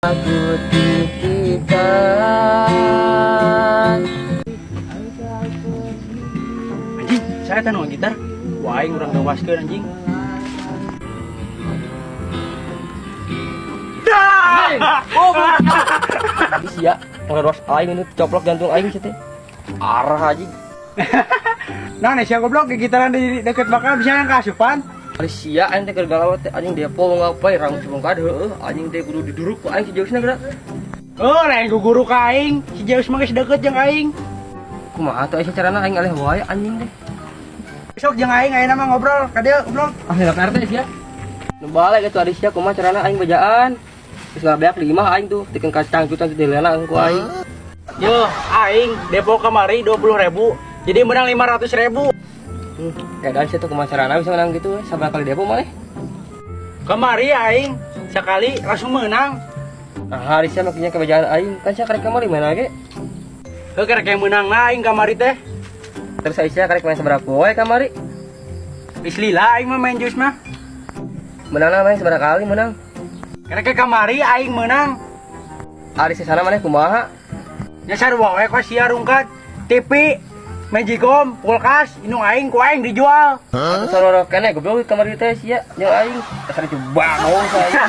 Aku titipan. Anjing, saya teh nu gitar. Wah, aing urang gawaskeun, anjing. Dah! Oh, sia, ngeros aing itu coplok jantung aing sih teh. Arah anjing. Nah, nih sia goblok gitaran di deket bakal bisa yang kasupan. Ari sia aing teh keur galau teh, anjing, depo ngapain rambut sebongkar, heueuh anjing teh kudu diduruk ku aing si Zeusna geura. Oh, lain ku guru ka aing. Si Zeus mah geus deket jeung aing. Kumaha tuh aya carana aing aleh wae anjing teh? Besok jeung aing ayeuna mah ngobrol ka dieu, goblok. Ah, lewat RT sia. Nu balik atuh ari sia, kumaha carana aing bejaan? Geus ngabeak di imah aing tuh, tikeun kacang cutan dilena ku aing. Yo, aing depo kamari 20.000. Jadi menang 500.000. Keadaan sia tuh kumaha carana bisa menang gitu? Sabaraha kali depo maneh? Kamari aing sekali langsung menang. Nah, hari sia makinya kebejaan aing, kan sia karek kamari mana ge? Heuh, karek yang menang na aing kamari teh. Terus ai sia karek main sabaraha poe kamari? Geus lila aing mah main Zeus mah. Menang main sabaraha kali menang? Karek kamari aing menang. Ari sisana maneh kumaha? Ya sarua we kok sia rungkad. TV, Magicom, kulkas, indung aing ku aing dijual. Atuh sarua keneh goblok kamari teh sia jeung aing. Dasar itu bangun saya.